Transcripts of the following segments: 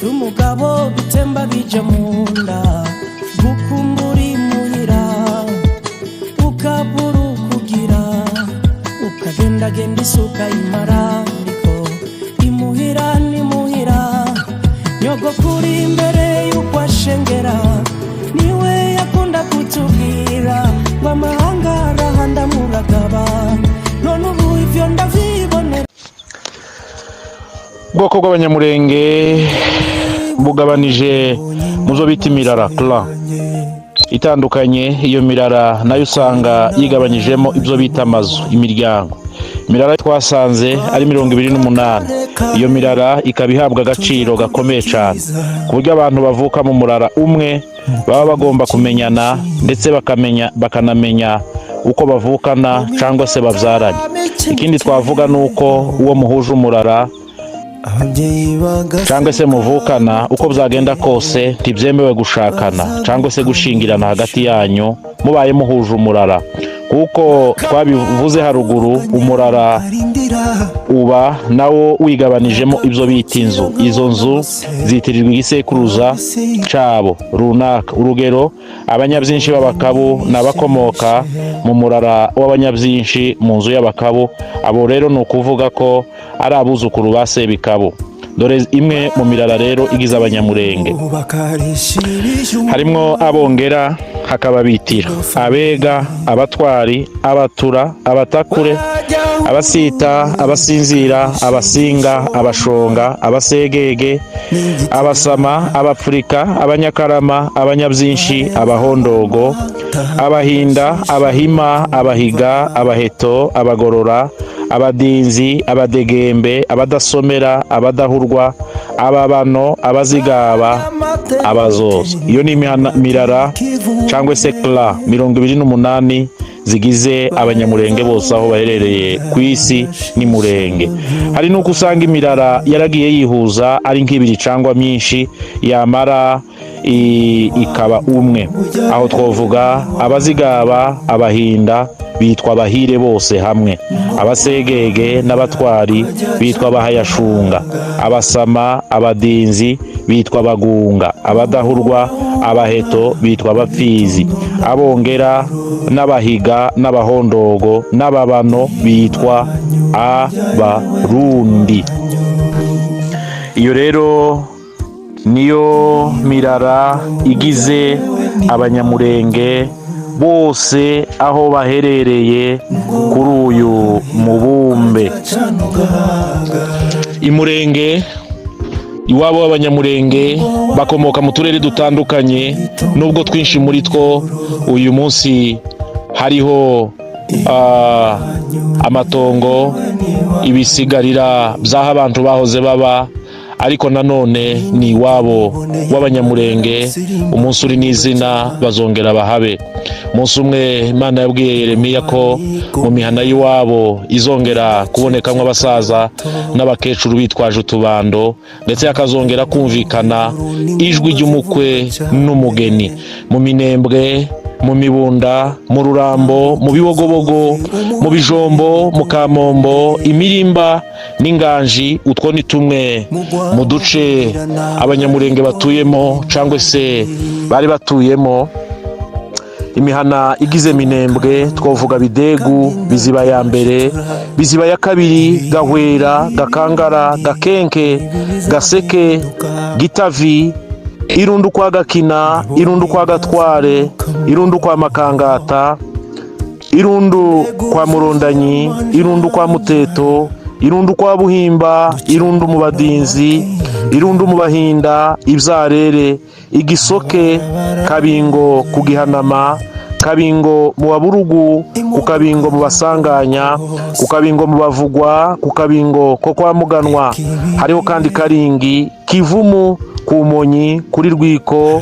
Vy'umugabo bitemba bija mu nda, gukumbura imuhira, ukabura ukugira, ukagendagenda isuka imara, ariko imuhira ni muhira. Nyogokuru imbere y'uko ashengera niwe yakunda kutubwira ngo amahanga arahanda muragaba. None ubu ivyo ndavyibonera. Ubwoko bw'Abanyamurenge bugabanije mu zo bita imirara, clan itandukanye. Iyo mirara nayo usanga yigabanyijemo ibyo bita amazu, imiryango. Imirara twasanze ari 28. Iyo mirara ikaba ihabwa agaciro gakomeye cyane, ku buryo abantu bavuka mu murara umwe baba bagomba kumenyana, ndetse bakamenya, bakanamenya uko bavukana cyangwa se babyaranye. Ikindi twavuga ni uko uwo muhuje umurara cyangwa se muvukana, uko byagenda kose ntibyemewe gushakana cyangwa se gushingirana hagati yanyu mubaye muhuje umurara, kuko twabivuze haruguru, umurara uba nawo wigabanijemo ibyo bita inzu. Izo nzu zitirirwa igisekuruza cabo runaka. Urugero, Abanyabyinshi b'Abakabu ni abakomoka mu murara w'Abanyabyinshi mu nzu y'Abakabu. Abo rero ni ukuvuga ko ari abuzukuru ba Sebikabu. Dore imwe mu mirara rero igize Abanyamurenge: harimwo Abongera, hakaba Bitira, Abega, Abatwari, Abatura, Abatakure, Abasita, Abasinzira, Abasinga, Abashonga, Abasegege, Abasama, Abapfurika, Abanyakarama, Abanyabyinshi, Abahondogo, Abahinda, Abahima, Abahiga, Abaheto, Abagorora, Abadinzi, Abadegembe, Abadasomera, Abadahurwa, Ababano, Abazigaba, Abazoza. Iyo ni mirara cyangwa se clan 28 zigize Abanyamurenge bose aho baherereye ku isi ni Murenge. Hari n'uko usanga imirara yaragiye yihuza ari nk'ibiri cyangwa myinshi, yamara ikaba umwe. Aho twavuga Abazigaba, Abahinda bitwa Abahire bose hamwe, Abasegege n'Abatwari bitwa Abahayashunga, Abasama, Abadinzi bitwa Abagunga, Abadahurwa, Abaheto bitwa Abapfizi, Abongera n'Abahiga n'Abahondogo n'Ababano bitwa Abarundi. Iyo rero niyo mirara igize Abanyamurenge bose aho baherereye kuri uyu mubumbe. Imurenge, iwabo w'Abanyamurenge, bakomoka mu turere dutandukanye, nubwo twinshi muri two uyu munsi hariho amatongo, ibisigarira by'aho abantu bahoze baba, ariko nanone ni iwabo w'Abanyamurenge. Umunsi uri n'izina bazongera bahabe. Umunsi umwe Imana yabwiye Yeremiya ko mu mihana y'iwabo izongera kubonekamwo abasaza n'abakecuru bitwaje utubando, ndetse hakazongera kumvikana ijwi ry'umukwe n'umugeni mu Minembwe, mu Mibunda, mu Rurambo, mu Bibogobogo, mu Bijombo, mu Kamombo, Imirimba n'Inganji. Utwo ni tumwe mu duce Abanyamurenge batuyemo cyangwa se bari batuyemo. Imihana igize Minembwe twavuga Bidegu, Biziba ya mbere, Biziba ya kabiri, Gahwera, Gakangara, Gakenke, Gaseke, Gitavi, Irundu kwa Gakina, Irundu kwa Gatware, Irundu kwa Makangata, Irundu kwa Murondanyi, Irundu kwa Muteto, Irundu kwa Buhimba, Irundu mu Badinzi, Irundu mu Bahinda, Ibyarere, Igisoke, Kabingo ku Gihanama, Kabingo mu Baburugu, ku Kabingo mu Basanganya, ku Kabingo mu Bavugwa, ku Kabingo ko kwa Muganwa. Hariho kandi Karingi, Kivumu, ku Monyi, kuri Rwiko,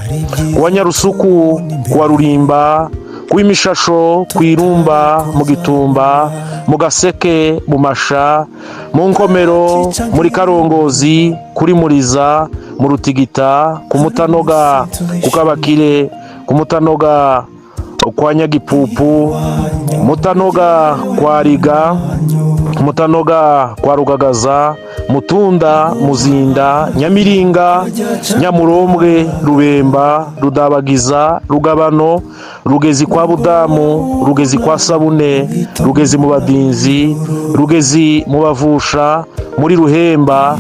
ku Banyarusuku, ku Warurimba, ku Imishasho, ku Irumba, mu Gitumba, mu Gaseke, mu Masha, mu Nkomero, muri Karongozi, kuri Muriza, mu Rutigita, ku Mutanoga, ku Kabakire, ku Mutanoga kwa Nyagipupu, Mutanoga kwa Riga, Mutanoga kwa Rugagaza. Mutunda, Muzinda, Nyamiringa, Nyamurombwe, Rubemba, Rudabagiza, Rugabano, Rugezi kwa Budamu, Rugezi kwa Sabune, Rugezi mu Badinzi, Rugezi mu Bavusha, muri Ruhemba,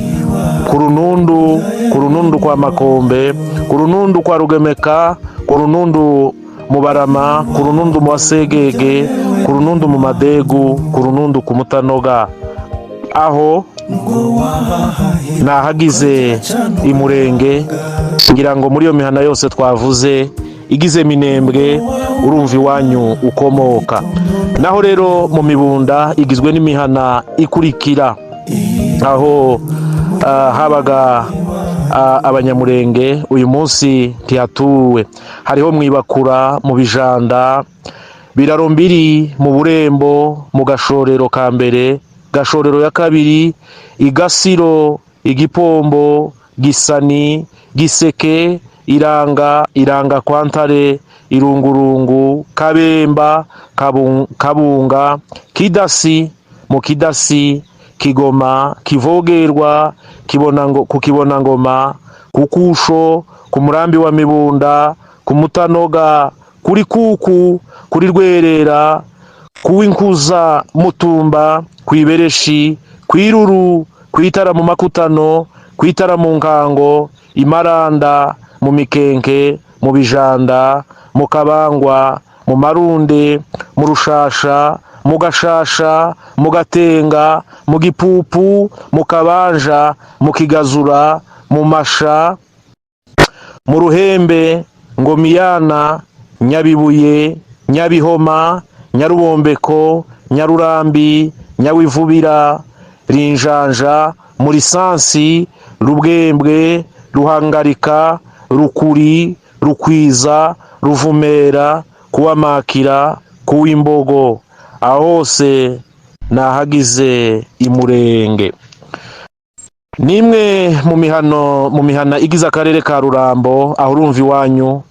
ku Runundu, ku Runundu kwa Makombe, ku Runundu kwa Rugemeka, ku Runundu mu Barama, ku Runundu mu Basegege, ku Runundu mu Madegu, ku Runundu ku Mutanoga. Aho nahagize Imurenge. Ngira ngo muri iyo mihana yose twavuze igize Minembwe, urumva iwanyu ukomoka. Naho rero mu Mibunda igizwe n'imihana ikurikira, aho habaga Abanyamurenge, uyu munsi ntihatuwe. Hariho Mwibakura, mu Bijanda, Birarombiri, mu Burembo, mu Gashorero ka mbere, Gashorero ya kabiri, Igasiro, Igipombo, Gisani, Giseke, Iranga, Iranga kwa Ntare, Irungurungu, Kabemba, Kabunga, Kidasi, mu Kidasi, Kigoma, Kivogerwa, Kibonango, ku Kibonangoma, Kukusho, ku Murambi wa Mibunda, ku Mutanoga, kuri Kuku, kuri Rwerera, kuwinkuza, Mutumba, kwibereshi, kwiruru, kwitara mu Makutano, kwitara mu Nkango, Imaranda, mu Mikenke, mu Bijanda, mu Kabangwa, mu Marunde, mu Rushasha, mu Gashasha, mu Gatenga, mu Gipupu, mu Kabanja, mu Kigazura, mu Masha, mu Ruhembe, Ngomiyana, Nyabibuye, Nyabihoma, Nyarubombeko, Nyarurambi, Nyawivubira, Rinjanja, Murisansi, Rubwembwe, Ruhangarika, Rukuri, Rukwiza, Ruvumera, Kuwamakira, Kuwimbogo. Aho hose nahagize Imurenge. Nimwe mu mihano, mu mihana igize akarere ka Rurambo. Aho urumva iwanyu,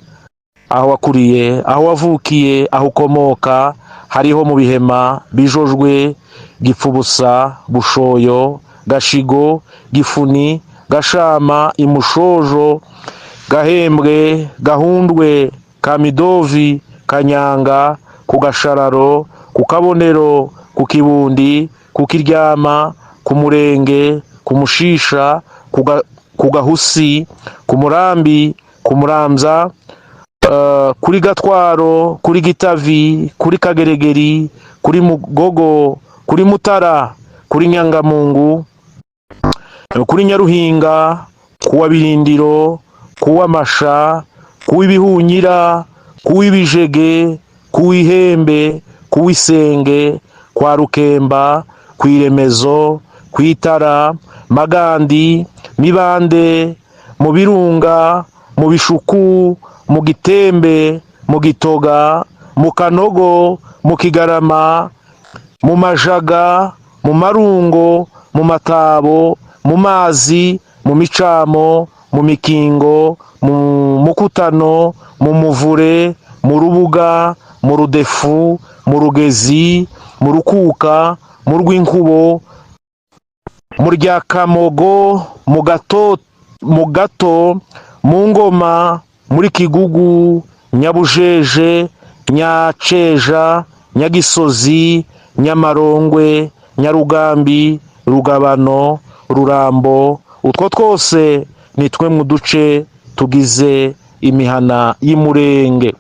aho wakuriye, aho wavukiye, aho ukomoka. Hariho mu Bihema, Bijojwe, Gipfubusa, Bushoyo, Gashigo, Gifuni, Gashama, Imushojo, Gahembwe, Gahundwe, Kamidovi, Kanyanga, ku Gashararo, ku Kabonero, ku Kibundi, ku Kiryama, ku Murenge, ku Mushisha, ku Gahusi, ku Murambi, ku Muramza, kuri Gatwaro, kuri Gitavi, kuri Kageregeri, kuri Mugogo, kuri Mutara, kuri Nyangamungu, kuri Nyaruhinga, kuwa Birindiro, kuwa Masha, kuw'ibihunyira, kuw'ibijege, kuw'ihembe, kuw'isenge, kwa Rukemba, kw'iremezo, kw'itara, Magandi, Mibande, mu Birunga, mu Bishuku, mu Gitembe, mu Gitoga, mu Kanogo, mu Kigarama, mu Majaga, mu Marungo, mu Matabo, mu Mazi, mu Micamo, mu Mikingo, mu Mukutano, mu Muvure, mu Rubuga, mu Rudefu, mu Rugezi, mu Rukuka, mu Rwinkubo, mu Ryakamogo, mu Gato, mu Gato, mu Ngoma, muri Kigugu, Nyabujeje, Nyaceja, Nyagisozi, Nyamarongwe, Nyarugambi, Rugabano, Rurambo. Utwo twose ni twe mu duce tugize imihana y'Imurenge.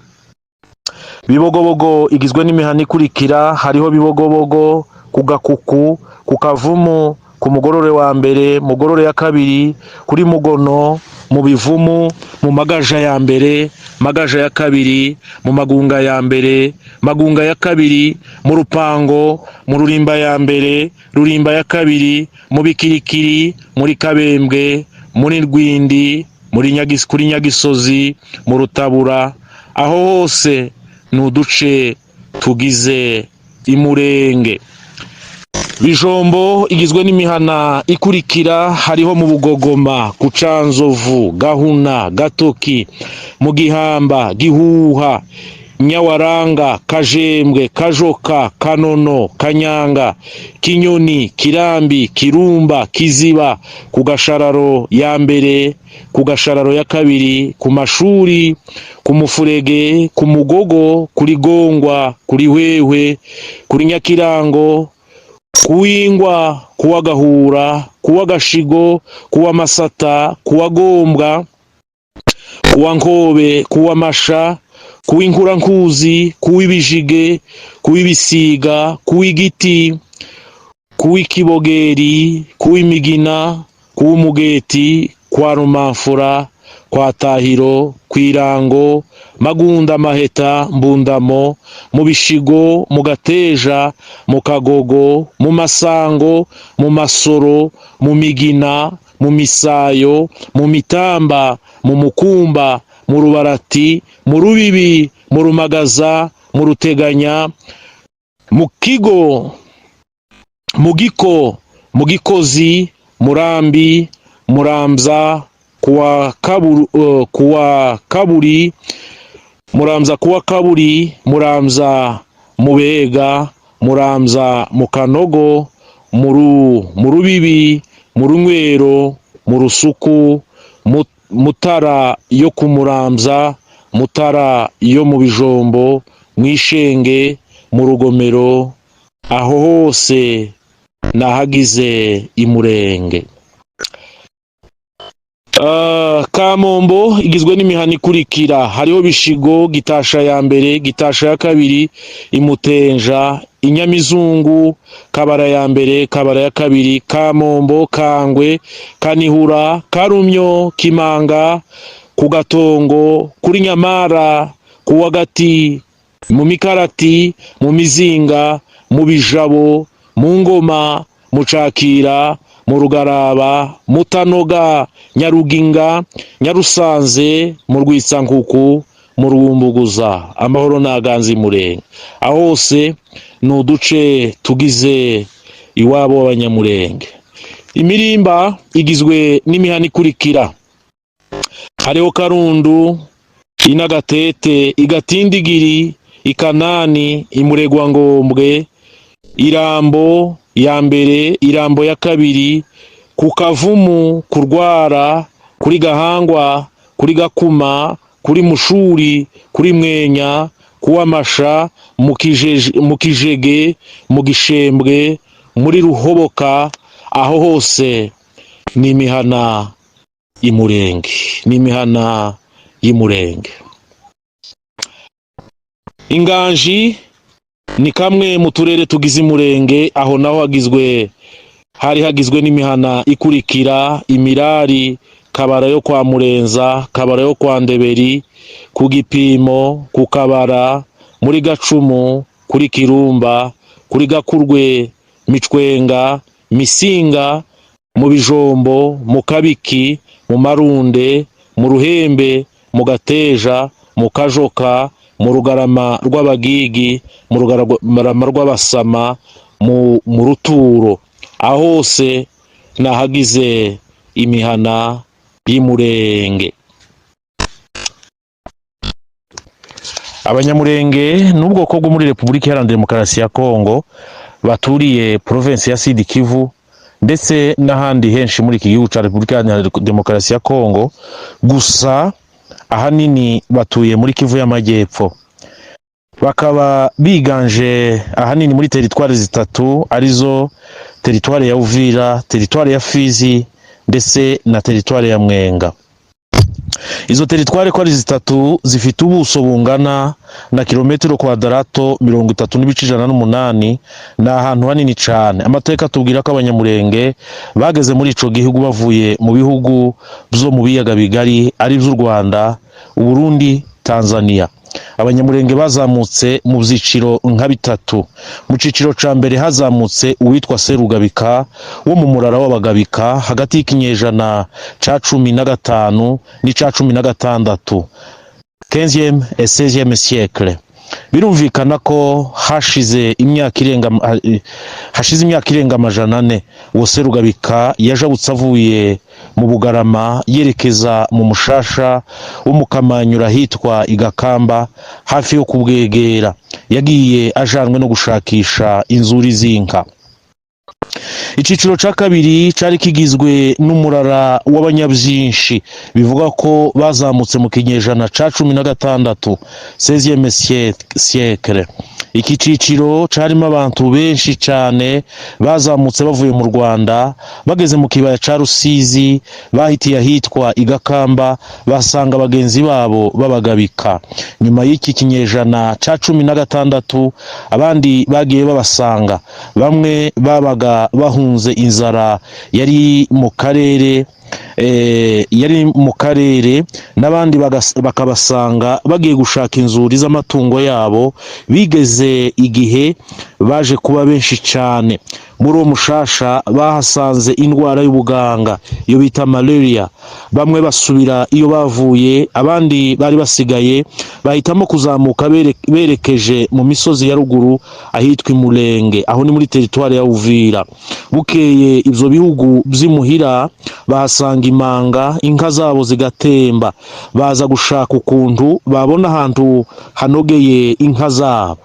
Bibogobogo igizwe n'imihana ikurikira: hariho Bibogobogo, ku Gakuku, ku Kavumu, ku Mugorore wa mbere, Mugorore ya kabiri, kuri Mugono, mu Bivumu, mu Magaja ya mbere, Magaja ya kabiri, mu Magunga ya mbere, Magunga ya kabiri, mu Rupango, mu Rurimba ya mbere, Rurimba ya kabiri, mu Bikirikiri, muri Kabembwe, muri Rwindi, muri kuri Nyagisozi, mu Rutabura. Aho hose ni uduce tugize Imurenge. Bijombo igizwe n'imihana ikurikira: hariho mu Bugogoma, ku Canzovu, Gahuna, Gatoki, mu Gihamba, Gihuha. Nyawaranga, Kajembwe, Kajoka, Kanono, Kanyanga, Kinyoni, Kirambi, Kirumba, Kiziba, ku Gashararo ya mbere, ku Gashararo ya kabiri, ku mashuri, ku Mufurege, ku Mugogo, kuri Gongwa, kuri Hwehwe, kuri Nyakirango, kuwingwa, kuwagahura, kuwagashigo, kuwamasata, kuwagombwa, kuwankobe, kuwamasha, kuwinkurankuzi, kuwibijige, kuwibisiga, kuwigiti, kuwikibogeri, kuwimigina, kuwumugeti, kwa Rumamfura, kwa Tahiro, kwirango, Magunda, Maheta, Mbundamo, mu Bishigo, mu Gateja, mu Kagogo, mu Masango, mu Masoro, mu Migina, mu Misayo, mu Mitamba, mu Mukumba, mu Rubarati, mu Rubibi, mu Rumagaza, mu Ruteganya, mu Kigo, mu Giko, mu Gikozi, Murambi, Muramza, kuwa Kaburu, kuwa Kaburi, Muramza, kuwa Kaburi, Muramza, Mubega, Muramza, mu Kanogo, mu Rubibi, mu Runywero, mu Rusuku, Mutara yo ku Muramza, Mutara yo mu Bijombo, mw'Ishenge, mu Rugomero. Aho hose nahagize Imurenge. Kamombo igizwe n'imihana ikurikira: hariho Bishigo, Gitasha ya mbere, Gitasha ya kabiri, Imutenja, Inyamizungu, Kabara ya mbere, Kabara ya kabiri, Kamombo, Kangwe, Kanihura, Karumyo, Kimanga, ku Gatongo, kuri Nyamara, kuwagati, mu Mikarati, mu Mizinga, mu Bijabo, mu Ngoma, mu Cakira, mu Rugaraba, Mutanoga, Nyaruginga, Nyarusanze, mu Rwitsankuku, mu Rwumbuguza. Amahoro n'aganze Murenge. Aho hose ni uduce tugize iwabo w'Abanyamurenge. Imirimba igizwe n'imihana ikurikira: hariho Karundu, Inagatete, Igatindigiri, Ikanani, Imuregwangombwe, Irambo ya mbere, Irambo ya kabiri, ku Kavumu, Kurwara, kuri Gahangwa, kuri Gakuma, kuri Mushuri, kuri Mwenya, kuwamasha, mu Kijege, mu Gishembwe, muri Ruhoboka. Aho hose ni imihana y'Imurenge, ni imihana y'Imurenge. Inganji ni kamwe mu turere tugize Imurenge. Aho naho hagizwe, hari hagizwe n'imihana ikurikira: Imirari, Kabara yo kwa Murenza, Kabara yo kwa Ndeberi, ku Gipimo, ku Kabara, muri Gacumu, kuri Kirumba, kuri Gakurwe, Micwenga, Misinga, mu Bijombo, mu Kabiki, mu Marunde, mu Ruhembe, mu Gateja, mu Kajoka, mu Rugarama rw'Abagigi, mu Rugarama rw'Abasama, mu Ruturo. Aho hose nahagize imihana y'Imurenge. Abanyamurenge ni ubwoko bwo muri Repubulika Iharanira Demokarasi ya Kongo, baturiye provinsi ya Sud Kivu ndetse n'ahandi henshi muri iki gihugu cya Repubulika Iharanira Demokarasi ya Kongo. Gusa ahanini batuye muri Kivu y'Amajyepfo, bakaba biganje ahanini muri teritwari zitatu, arizo teritwari ya Uvira, teritwari ya Fizi ndetse na teritwari ya Mwenga. Izo teritwari ko ari zitatu zifite ubuso bungana na kilometero kwadarato 30.108. Ni ahantu hanini cyane. Amateka atubwira ko Abanyamurenge bageze muri ico gihugu bavuye mu bihugu byo mu biyaga bigari, ari by'u Rwanda, Uburundi, Tanzania. Abanyamurenge bazamutse mu byiciro nka bitatu. Mu ciciro ca mbere hazamutse uwitwa Serugabika wo mu Murara w'Abagabika, hagati y'ikinyejana ca 15 n'ica 16, 15e et 16e siècle. Birumvikana ko hashize imyaka irenga 400. Uwo Serugabika yajabutse avuye mu Bugarama yerekeza mu Mushasha wo mu Kamanyura ahitwa Igakamba, hafi yo kubwegera. Yagiye ajanwe no gushakisha inzuri z'inka. Iciciro ca kabiri cari kigizwe n'umurara w'abanyabyinshi, bivuga ko bazamutse mu kinyejana ca 16, 16e siècle. Iki ciciro carimo abantu benshi cane bazamutse bavuye mu Rwanda. Bageze mu kibaya ca Rusizi, bahitiye ahitwa Igakamba, basanga bagenzi babo babagabika. Nyuma y'iki kinyejana ca 16, abandi bagiye babasanga. Bamwe babaga bahunze inzara yari mu karere, n'abandi bakabasanga bagiye gushaka inzuri z'amatungo yabo. Bigeze igihe baje kuba benshi cyane. Muri uwo Mushasha bahasanze indwara y'ubuganga, iyo bita malaria. Bamwe basubira iyo bavuye, abandi bari basigaye bahitamo kuzamuka berekeje mu misozi ya ruguru ahitwa Imulenge, aho ni muri teritwari ya Uvira. Bukeye ivyo bihugu vy'imuhira bahasanga imanga, inka zabo zigatemba. Baza gushaka ukuntu babona ahantu hanogeye inka zabo.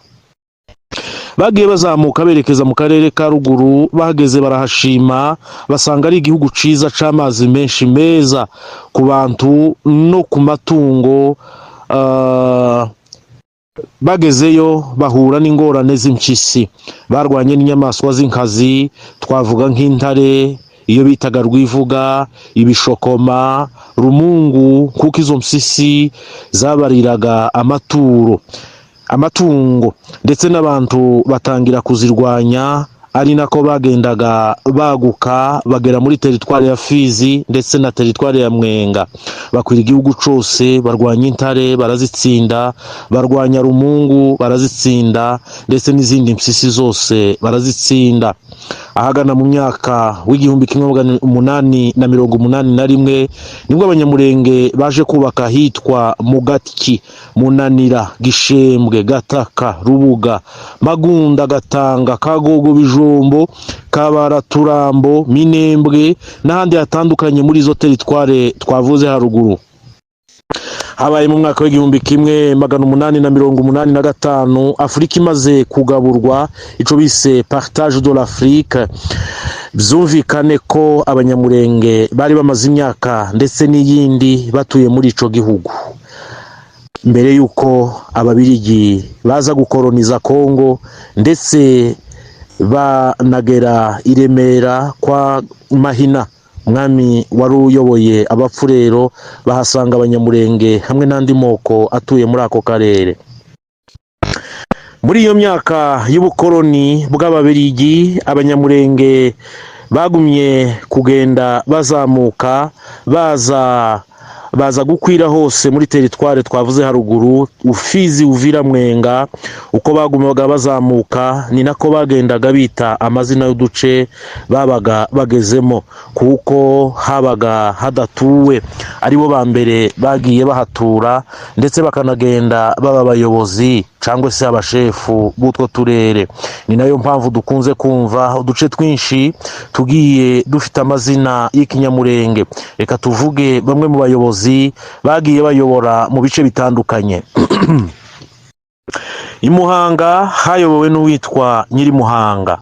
Bagiye bazamuka berekeza mu karere ka ruguru. Bahageze barahashima, basanga ari igihugu ciza c'amazi menshi meza ku bantu no ku matungo. Bagezeyo bahura n'ingorane z'impyisi. Barwanye n'inyamaswa z'inkazi, twavuga nk'intare, iyo bitaga rwivuga, ibishokoma, rumungu, kuko izo mpyisi zabariraga amaturo, amatungo ndetse n'abantu. Batangira kuzirwanya, ari nako bagendaga baguka, bagera muri teritwari ya Fizi ndetse na teritwari ya Mwenga, bakwira igihugu cose. Barwanya intare barazitsinda, barwanya rumungu barazitsinda, ndetse n'izindi mpyisi zose barazitsinda. Ahagana mu myaka w'1881 nibwo Abanyamurenge baje kubaka ahitwa Mugatyi, Munanira, Gishembwe, Gataka, Rubuga, Magunda, Gatanga, Kagogo, Bijombo, Kabaraturambo, Minembwe n'ahandi hatandukanye muri izo teritware twavuze haruguru. Habaye mu mwaka w'1885, Afurika imaze kugaburwa, ico bise partage de l'Afrique. Byumvikane ko Abanyamurenge bari bamaze imyaka ndetse n'iyindi batuye muri ico gihugu mbere y'uko Ababirigi baza gukoroniza Kongo, ndetse banagera i Remera kwa Mahina, umwami wari uyoboye Abapfurero. Bahasanga Abanyamurenge hamwe n'andi moko atuye muri ako karere. Muri iyo myaka y'ubukoroni bw'Ababirigi, Abanyamurenge bagumye kugenda bazamuka, baza gukwira hose muri teritware twavuze haruguru: Ufizi, Uvira, Mwenga. Uko bagumaga bazamuka ni nako bagendaga bita amazina y'uduce babaga bagezemo, kuko habaga hadatuwe. Aribo ba mbere bagiye bahatura, ndetse bakanagenda baba abayobozi cyangwa se abashefu b'utwo turere. Ni nayo mpamvu dukunze kumva uduce twinshi tugiye dufite amazina y'ikinyamurenge. Reka tuvuge bamwe mu bayobozi bagiye bayobora mu bice bitandukanye. I Muhanga hayobowe n'uwitwa Nyirimuhanga,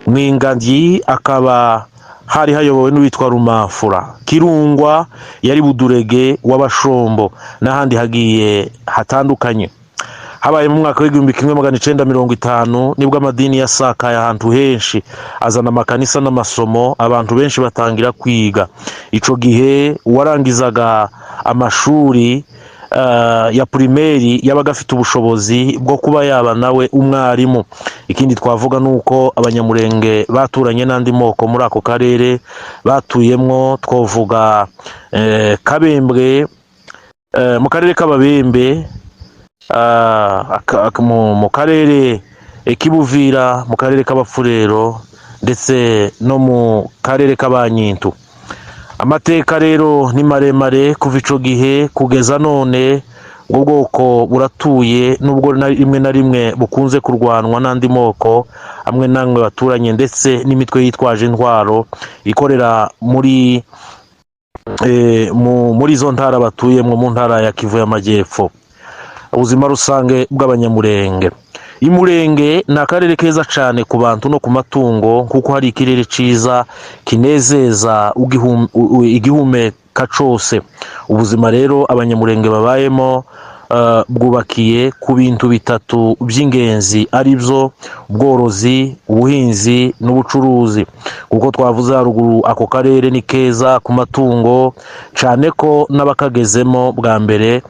Mwingagi akaba hari hayobowe n'uwitwa Rumafura, Kirungwa yari Budurege w'Abashombo, n'ahandi hagiye hatandukanye. Habaye mu mwaka w'1950, nibwo amadini yasakaye ahantu henshi, azana amakanisa n'amasomo, abantu benshi batangira kwiga. Ico gihe uwarangizaga amashuri ya primaire yabaga afite ubushobozi bwo kuba yaba nawe umwarimu. Ikindi twavuga ni uko Abanyamurenge baturanye n'andi moko muri ako karere batuyemwo. Twavuga Kabembwe, mu karere k'Ababembe, mu karere k'Ibuvira, mu karere k'Abapfurero, ndetse no mu karere k'Abanyintu. Amateka rero ni maremare kuva ico gihe kugeza none. Ubwo bwoko buratuye, nubwo rimwe na rimwe bukunze kurwanwa n'andi moko amwe n'amwe baturanye, ndetse n'imitwe yitwaje intwaro ikorera muri izo ntara batuyemo, mu ntara ya Kivu y'Amajyepfo. Ubuzima rusange bw'Abanyamurenge. Imurenge ni akarere keza cyane ku bantu no ku matungo, kuko hari ikirere cyiza kinezeza igihumeka cose. Ubuzima rero Abanyamurenge babayemo bwubakiye ku bintu bitatu by'ingenzi, ari byo ubworozi, ubuhinzi n'ubucuruzi. Kuko twavuze haruguru, ako karere ni keza ku matungo, cyane ko n'abakagezemo bwa mbere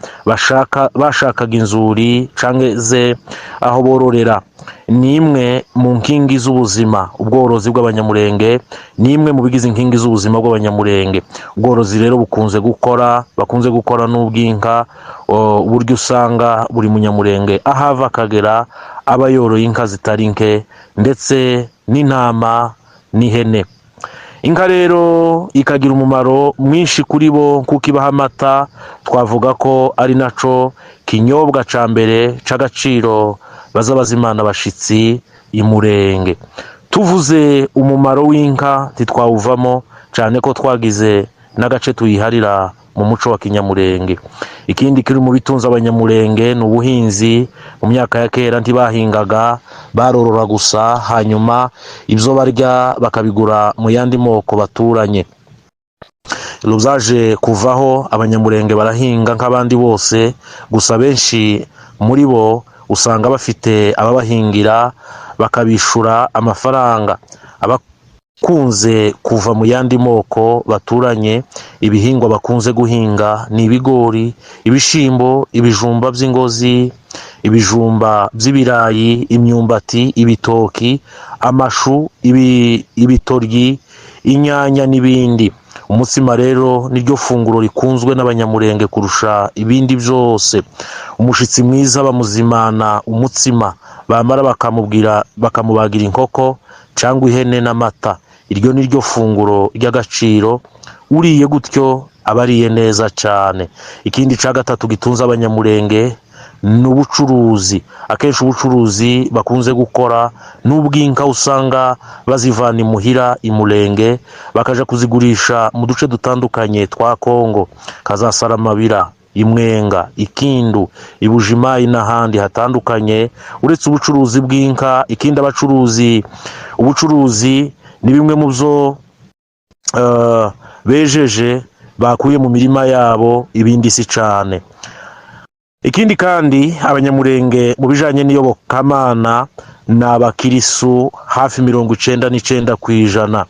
bashakaga inzuri canke ze aho bororera. Ni imwe mu nkingi z'ubuzima. Ubworozi bw'Abanyamurenge ni imwe mu bigize inkingi z'ubuzima bw'Abanyamurenge. Ubworozi rero bukunze gukora bakunze gukora n'ubw'inka, uburyo usanga buri Munyamurenge aho ava akagera aba yoroye inka zitari nke, ndetse n'intama n'ihene. Inka rero ikagira umumaro mwinshi kuri bo, kuko ibaha amata, twavuga ko ari naco kinyobwa ca mbere c'agaciro baza bazimana abashitsi Imurenge. Tuvuze umumaro w'inka ntitwawuvamo, cyane ko twagize n'agace tuyiharira mu muco wa kinyamurenge. Ikindi kiri mu bitunze Abanyamurenge ni ubuhinzi. Mu myaka ya kera ntibahingaga, barorora gusa, hanyuma ibyo barya bakabigura mu yandi moko baturanye. Ibyo byaje kuvaho, Abanyamurenge barahinga nk'abandi bose, gusa benshi muri bo usanga bafite ababahingira bakabishura amafaranga abakunze kuva mu yandi moko baturanye. Ibihingwa bakunze guhinga ni ibigori, ibishimbo, ibijumba by'ingozi, ibijumba by'ibirayi, imyumbati, ibitoki, amashu, ibitoryi, inyanya n'ibindi. Umutsima rero niryo funguro rikunzwe n'Abanyamurenge kurusha ibindi byose. Umushitsi mwiza bamuzimana umutsima, bamara bakamubwira bakamubagira inkoko cyangwa ihene n'amata. Iryo ni ryo funguro ry'agaciro, uriye gutyo aba ariye neza cyane. Ikindi cya gatatu gitunze Abanyamurenge ni ubucuruzi. Akenshi ubucuruzi bakunze gukora n'ubw'inka, usanga bazivana imuhira Imurenge bakaja kuzigurisha mu duce dutandukanye twa Kongo, Kazasaramabira, Imwenga, Ikindu, Ibujimayi n'ahandi hatandukanye. Uretse ubucuruzi bw'inka, ikindi abacuruzi, ubucuruzi ni bimwe mu byo bejeje bakuye mu mirima yabo, ibindi si cane. Ikindi kandi, Abanyamurenge mu bijanye n'iyobokamana ni abakirisu hafi 99%.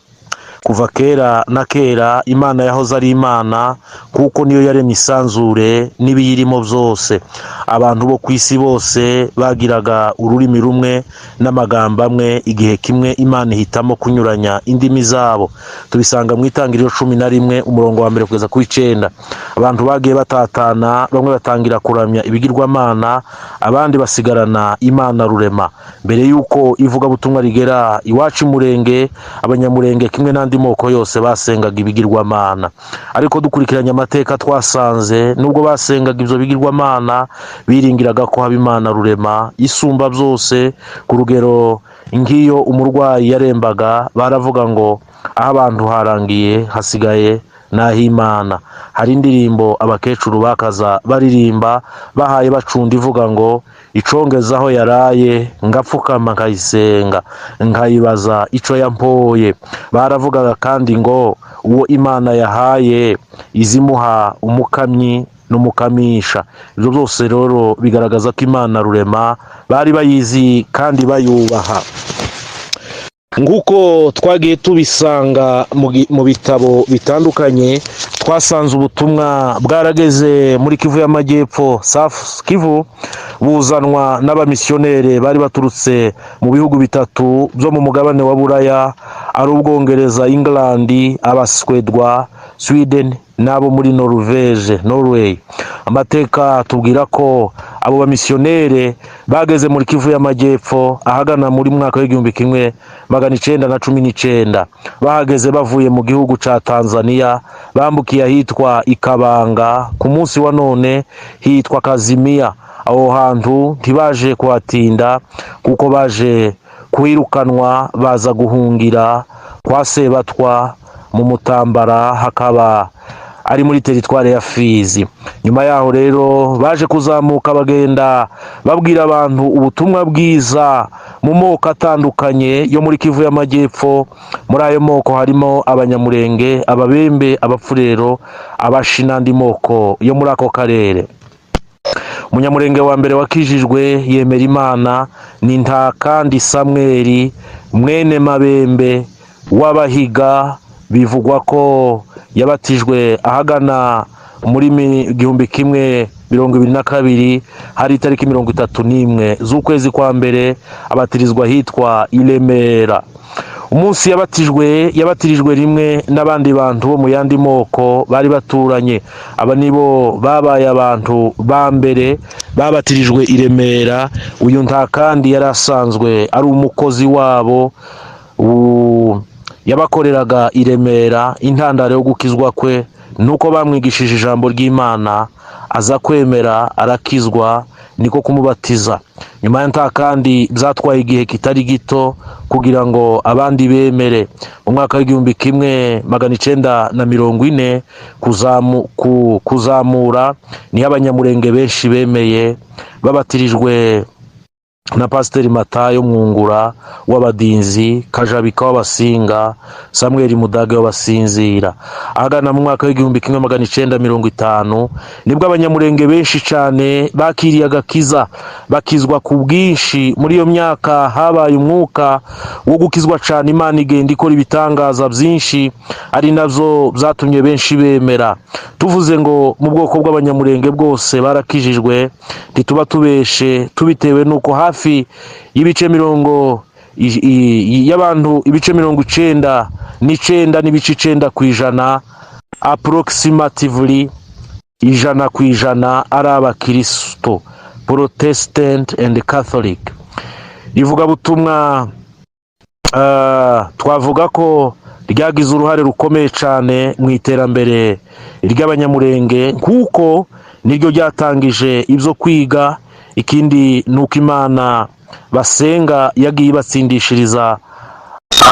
Kuva kera na kera Imana yahoze ari Imana, kuko niyo yaremye isanzure n'ibiyirimo byose. Abantu bo ku isi bose bagiraga ururimi rumwe n'amagambo amwe. Igihe kimwe Imana ihitamo kunyuranya indimi zabo. Tubisanga mu Itangiriro 11, umurongo wa 1 kugeza ku 9. Abantu bagiye batatana, bamwe batangira kuramya ibigirwamana, abandi basigarana Imana rurema. Mbere y'uko ivugabutumwa rigera iwacu Imurenge, Abanyamurenge kimwe n'andi moko yose basengaga ibigirwamana. Ariko dukurikiranye amateka, twasanze nubwo basengaga ibyo bigirwamana, biringiraga ko haba Imana rurema isumba byose. Ku rugero, nk'iyo umurwayi yarembaga, baravuga ngo aho abantu harangiye hasigaye n'ah'Imana. Hari indirimbo abakecuru bakaza baririmba bahaye bacunda, ivuga ngo icongeza aho yaraye, ngapfukama nkayisenga, nkayibaza ico yampoye. Baravugaga kandi ngo uwo Imana yahaye izimuha umukamyi n'umukamisha. Ibyo byose rero bigaragaza ko Imana rurema bari bayizi kandi bayubaha. Nguko twagiye tubisanga mu bitabo bitandukanye. Twasanze ubutumwa bwarageze muri Kivu y'Amajyepfo, South Kivu, buzanwa n'abamisiyoneri bari baturutse mu bihugu bitatu byo mu mugabane wa Buraya, ari Ubwongereza, England, Abaswedwa, Sweden, n'abo muri Norvege, Norway. Amateka tubwira ko Abo bamisiyonere bageze muri Kivu y'Amajyepfo ahagana muri mwaka w'1919. Bahageze bavuye mu gihugu ca Tanzania, bambukiye ahitwa Ikabanga, ku munsi wa none hitwa Kazimia. Aho hantu ntibaje kuhatinda kuko baje kwirukanwa, baza guhungira kwa Sebatwa mu Mutambara, hakaba ari muri teritware ya Fizi. Nyuma yaho rero baje kuzamuka, bagenda babwira abantu ubutumwa bwiza mu moko atandukanye yo muri Kivu y'Amajyepfo. Muri ayo moko harimo Abanyamurenge, Ababembe, Abapfurero, Abashi n'andi moko yo muri ako karere. Umunyamurenge wa mbere wakijijwe yemera Imana ni Ntakandi Samweli mwene Mabembe w'Abahiga. Bivugwa ko yabatijwe ahagana muri 1022, hari itariki 31 z'ukwezi kwa mbere, abatirizwa ahitwa i Remera. Umunsi yabatijwe, yabatirijwe rimwe n'abandi bantu bo mu yandi moko bari baturanye. Aba nibo babaye abantu ba mbere babatirijwe i Remera. Uyu Ntakandi yari asanzwe ari umukozi wabo yabakoreraga i Remera. Intandaro yo gukizwa kwe nuko bamwigishije ijambo ry'Imana, aza kwemera arakizwa, niko kumubatiza. Nyuma ya Ntakandi byatwaye igihe kitari gito kugira ngo abandi bemere. Mu mwaka w'1940 kuzamura niho Abanyamurenge benshi bemeye, babatirijwe na Pasiteri Matayo Mwungura w'Abadinzi, Kajabika w'Abasinga, Samuel Mudage w'Abasinzira. Ahagana mu mwaka w'1950 nibwo Abanyamurenge benshi cyane bakiriye agakiza, bakizwa ku bwinshi. Muri iyo myaka habaye umwuka wo gukizwa cyane, Imana igenda ikora ibitangaza byinshi, ari nabyo byatumye benshi bemera. Tuvuze ngo mu bwoko bw'Abanyamurenge bwose barakijijwe, ntituba tubeshe, tubitewe n'uko hafi y'ibice mirongo y'abantu, ibice 99.9%, approximatively 100%, ari Abakristo Protestant and Catholic. Ivugabutumwa twavuga ko ryagize uruhare rukomeye cyane mu iterambere ry'Abanyamurenge, kuko niryo ryatangije ibyo kwiga. Ikindi ni uko Imana basenga yagiye ibatsindishiriza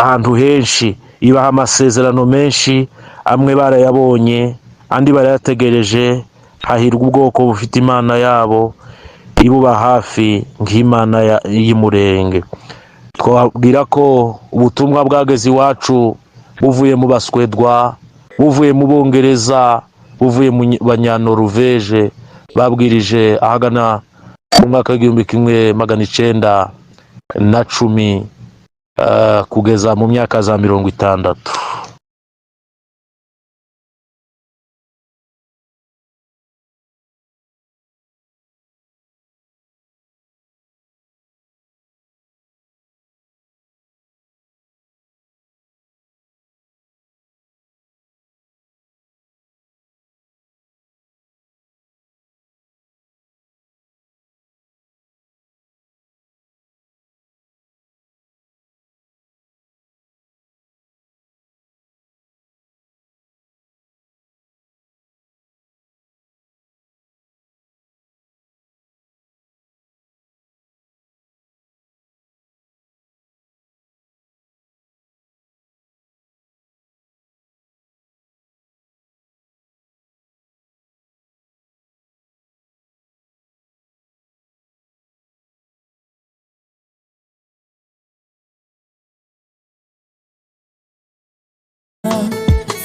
ahantu henshi, ibaha amasezerano menshi, amwe barayabonye, andi barayategereje. Hahirwa ubwoko bufite Imana yabo ibuba hafi nk'Imana y'Imurenge. Twabwira ko ubutumwa bwageze iwacu buvuye mu Baswedwa, buvuye mu Bongereza, buvuye mu Banyanoruveje, babwirije ahagana mu mwaka w'1910 kugeza mu myaka za 60.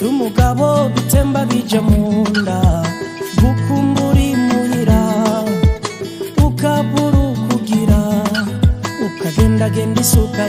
Umugabo bitemba bija mu nda, gukumbura imuhira, ukabura ukugira, ukagendagenda isuka.